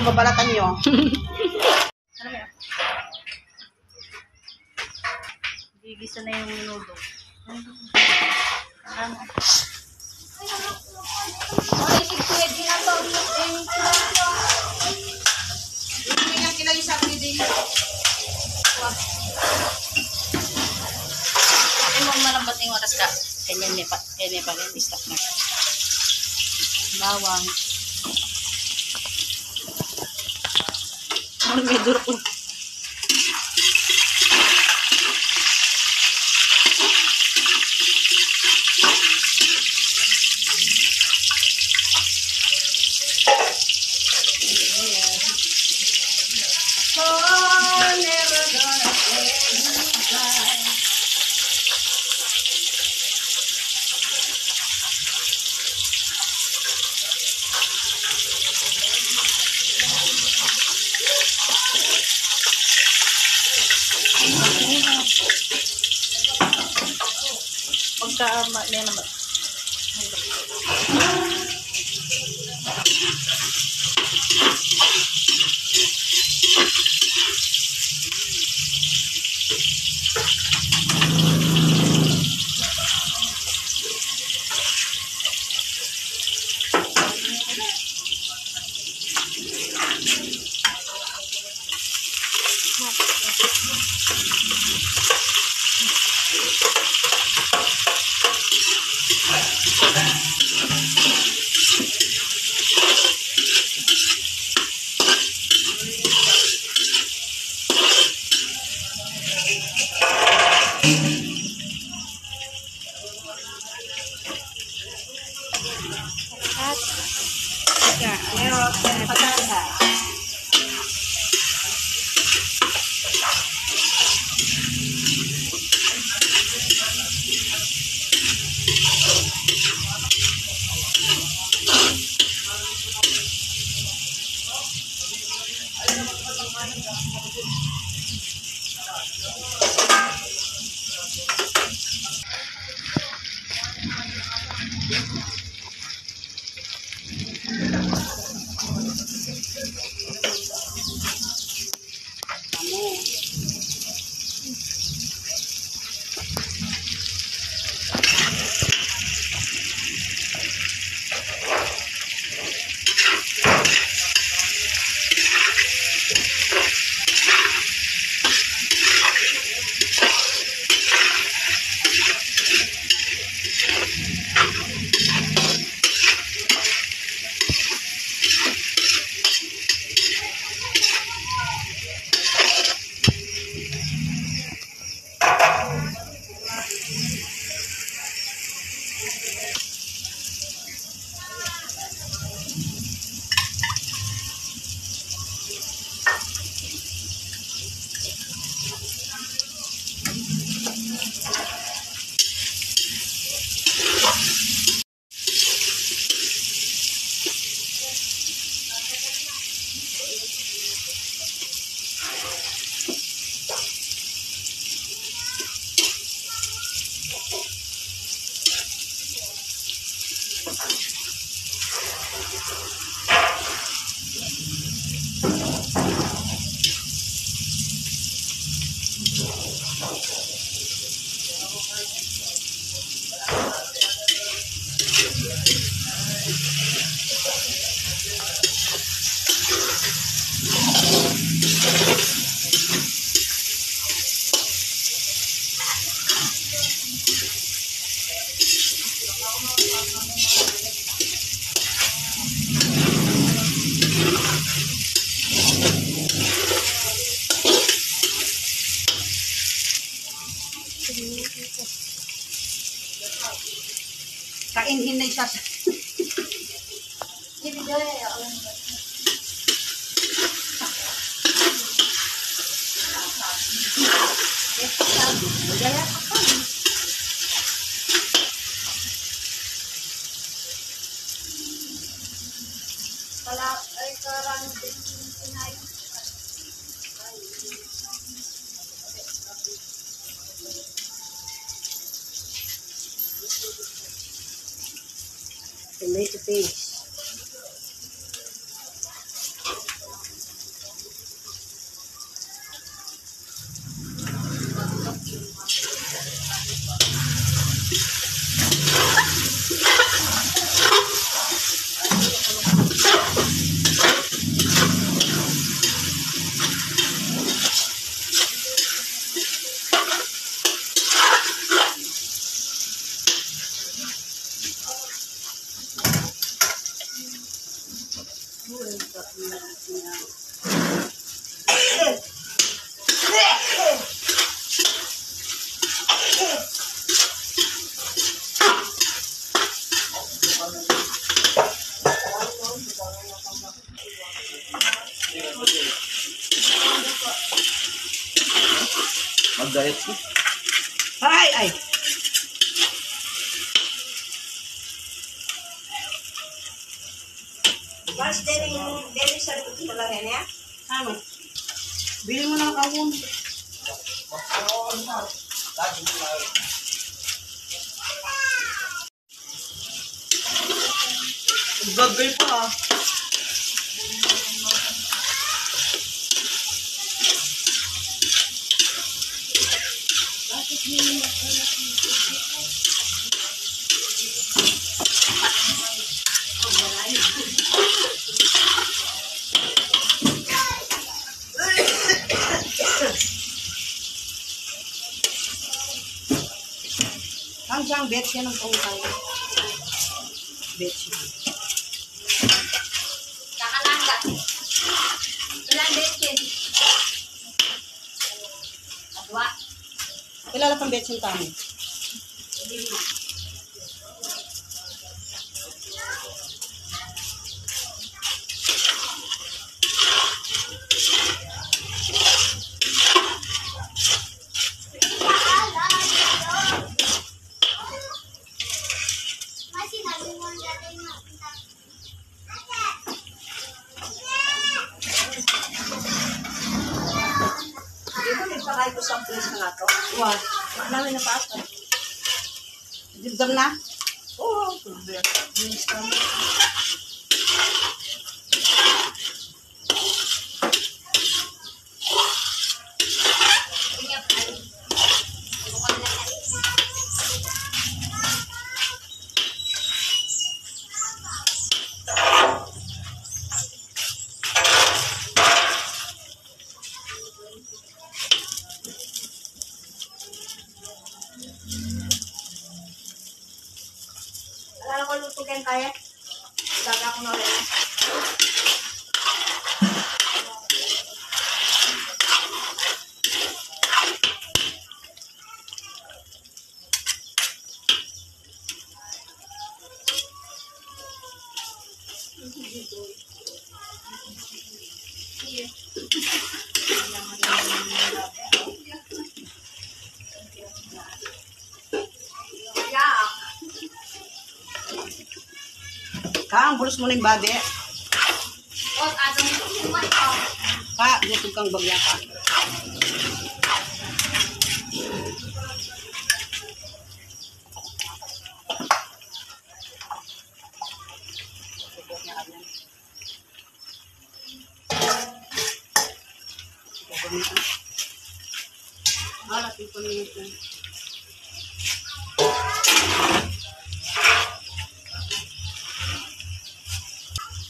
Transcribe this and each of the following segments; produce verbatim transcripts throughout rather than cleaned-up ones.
Babalatan nyo. Ano ba yan? Gigisa na yung menudo. Ano? Ay, sige, sige, di na to. Yung, yung, yung, yung, yung, yung, yung, yung, yung, yung, yung, Ay, mo malambat na yung oras ka. Ganyan niya pa, ganyan niya pa, ganyan, stop na. Bawang. Ang may durok. Pagka ma-, may naman. At, ya, meron tayong patata. Kainhin na isa. Pala, ay, karang din, sinay. Tomato paste. Diet ko. Ay, ay. Mas deli, deli sa talaga niya. Ano? Bili mo na kawun. Gagay pa, ah. Ang siyang bet, yan ang pangutang. Bet siya. Kakalangga. Ilang bet siya? Adwa. Kilala pang bet siya tamu. Ito, nagpakay ko sa place na to. Wa, wa namin napasa. Dibdam na? Oo, problema. Ala ko luto ken kaya. Daga ko na rin. Kang, bulus mu na ing babe. Pa, gutom kang bagya pa.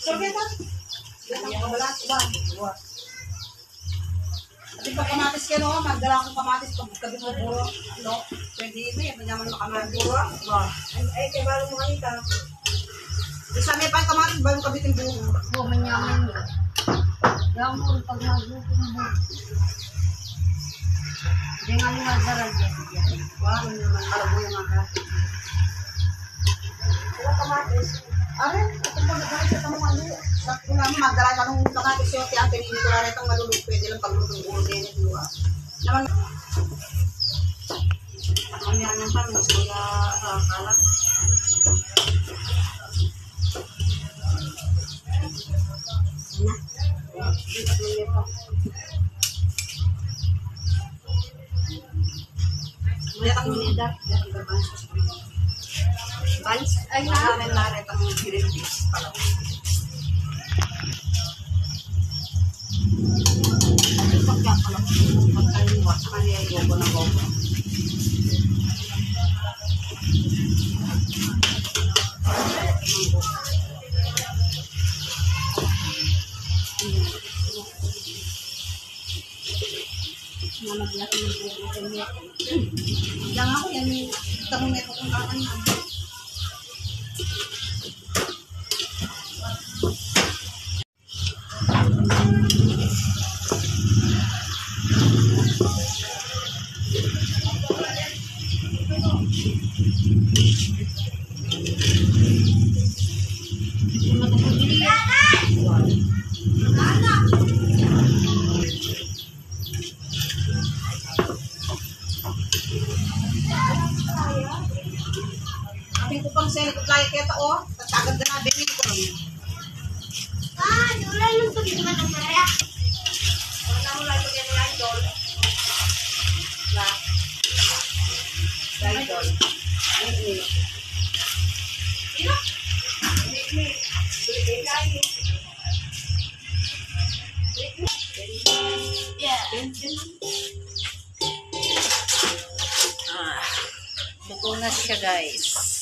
Sorbet, ah. Yan ang kabalas, ba? Ati pa kamatis kaya, no? Magdala akong kamatis pag gabi mo, buro. Ano? Pwede mo, eh. Manyaman makamatis. Buro? Ba? Ay, ay, kaya balo mo kanita. Isa may pa kamatis, bago kabitin buro. O, manyaman yun. Yang buro, pag nagutom mo. Di nga nung nagdaral yan. Wa, manyaman. Alam mo yung mga Wala kamatis. Are, ito po, nagdaral sa tamang ano. Sa kulang, magdaral ka nung kamatis yun, kaya ang pinili ko na rin itong maluluto, pwede lang paglutong ulo din, di ba? Naman, ang yan yung pan, mas kaya, ah, kalat. Na. Wala kang minida. Bans? Ay, na. Wala rin na rin ang green peas pala. Pagka pala, pagka yung wasa, kanya yung gogo na gogo. Ayan. Yang aku yang ketemu meto kung kakan na. Sa nagkuplay keta, o. Tatagan ka na, bini ko. Ah, wala lang pag ito man ang mara. Wala mo lang pag ito lang, idol. Ba? Idol. Ini. Ini. Ini. Ini. Yeah. Ah, luto na siya, guys.